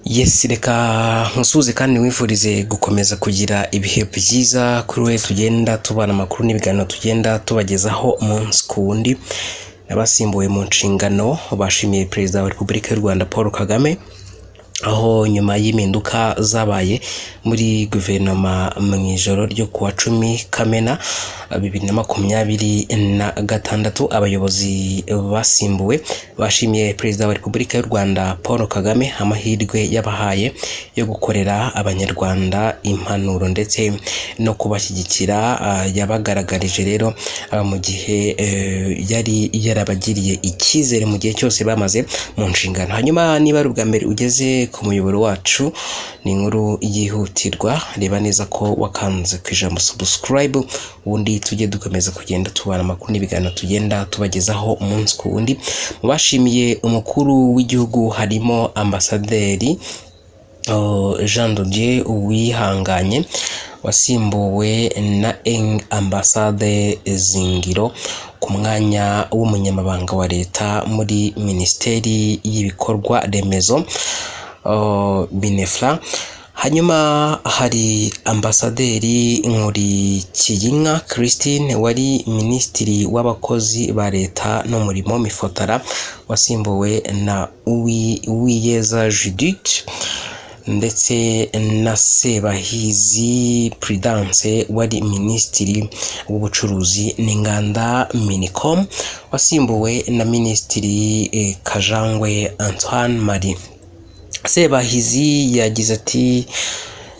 Yes, reka nkusuhuze kandi wifurize gukomeza kugira ibihe byiza kuri we tugenda tubana amakuru n'ibiganiro tugenda tubagezaho umunsi ku wundi. Abasimbuwe mu nshingano bashimiye Perezida wa Repubulika y'u Rwanda Paul Kagame, aho nyuma y'impinduka zabaye muri guverinoma mu ijoro ryo kuwa 10 Kamena 2026, abayobozi basimbuwe bashimiye Perezida wa Repubulika y'u Rwanda Paul Kagame amahirwe yabahaye yo gukorera Abanyarwanda, impanuro ndetse no kubashyigikira yabagaragarije rero mu gihe yari yarabagiriye icyizere mu gihe cyose bamaze mu nshingano. Hanyuma niba ari ubwa mbere ugeze ku muyoboro wacu, ni inkuru yihutirwa, reba neza ko wakanze ku ijambo subscribe, ubundi tujye dukomeza kugenda tubana amakuru n'ibiganiro tugenda tubagezaho umunsi ku wundi. Mu bashimiye umukuru w'igihugu harimo Ambasaderi Jean de Dieu Uwihanganye wasimbuwe na Eng Ambasade Zingiro ku mwanya w'umunyamabanga wa leta muri Minisiteri y'Ibikorwa Remezo, MININFRA. Hanyuma hari Ambasaderi Nkulikiyinka Christine wari Minisitiri w'Abakozi ba Leta n'Umurimo, MIFOTRA, wasimbuwe na Uwiyeza Judith, ndetse na Sebahizi Prudence wari Minisitiri w'Ubucuruzi n'Inganda, MINICOM, wasimbuwe na Minisitiri Kajangwe Antoine Marie. Sebahizi yagize ati: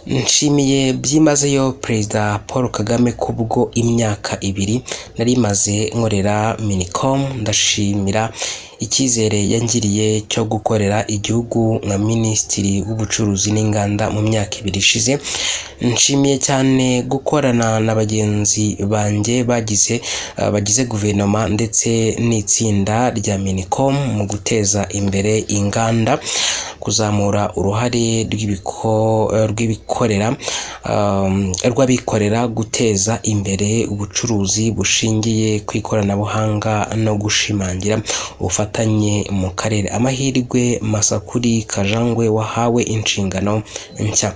"Nshimiye byimazeyo Perezida Paul Kagame kubwo imyaka 2 nari maze nkorera MINICOM. Ndashimira icyizere yangiriye cyo gukorera igihugu nka Minisitiri w'Ubucuruzi n'Inganda mu myaka 2 ishize. Nshimiye cyane gukorana na bagenzi banjye bagize guverinoma ndetse n'itsinda rya MINICOM mu guteza imbere inganda, kuzamura uruhare rw'ibikorera rw'abikorera, guteza imbere ubucuruzi bushingiye ku ikoranabuhanga no gushimangira ubufatanye mu karere. Amahirwe masa kuri Kajangwe wahawe inshingano nshya."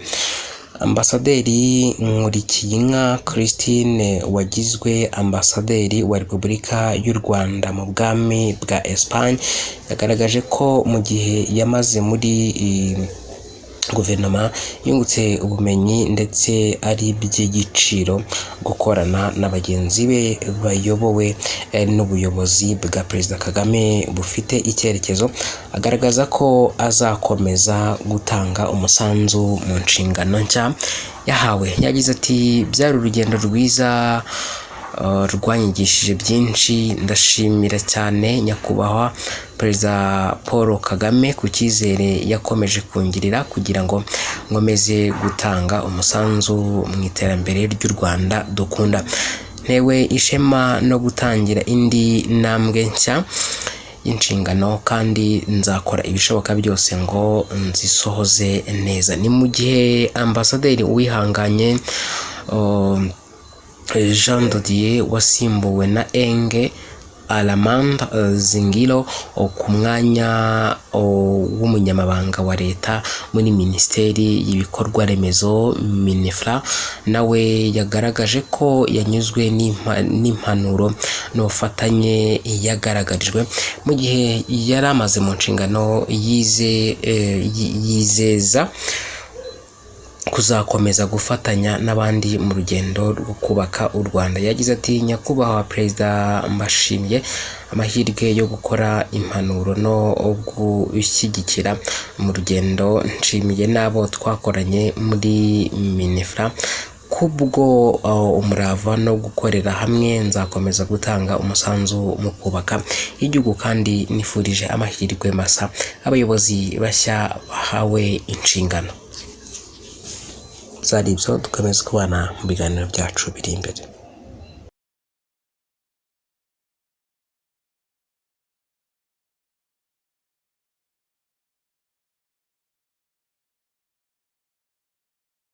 Ambasaderi Nkulikiyinka Christine wagizwe Ambasaderi wa Repubulika y'u Rwanda mu Bwami bwa Espagne yagaragaje ko mu gihe yamaze muri guverinoma yungutse ubumenyi ndetse ari iby'igiciro gukorana na bagenzi be bayobowe n'ubuyobozi bwa Perezida Kagame bufite icyerekezo. Agaragaza ko azakomeza gutanga umusanzu mu nshingano nshya yahawe. Yagize ati: "Byari urugendo rwiza rwanyigishije byinshi. Ndashimira cyane Nyakubahwa Perezida Paul Kagame ku cyizere yakomeje kungirira kugira ngo nkomeze gutanga umusanzu mu iterambere ry'u Rwanda dukunda. Ntewe ishema no gutangira indi ntambwe nshya y'inshingano kandi nzakora ibishoboka byose ngo nzisohoze neza." Ni mu gihe Ambasaderi Uwihanganye Jean de Dieu wasimbuwe na Eng Alamanda Zingiro ku mwanya w'umunyamabanga wa leta muri Minisiteri y'Ibikorwa Remezo, MININFRA, nawe yagaragaje ko yanyuzwe n'impanuro n'ubufatanye yagaragarijwe mu gihe yari amaze mu nshingano, yizeza kuzakomeza gufatanya n'abandi mu rugendo rwo kubaka u Rwanda. Yagize ati: "Nyakubahwa Perezida, mbashimiye amahirwe yo gukora, impanuro no gushyigikira mu rugendo. Nshimiye n'abo twakoranye muri MININFRA kubwo umurava no gukorera hamwe. Nzakomeza gutanga umusanzu mu kubaka igihugu kandi nifurije amahirwe masa abayobozi bashya bahawe inshingano." Zari ibyo, dukomeze kubana mu biganiro byacu biri imbere.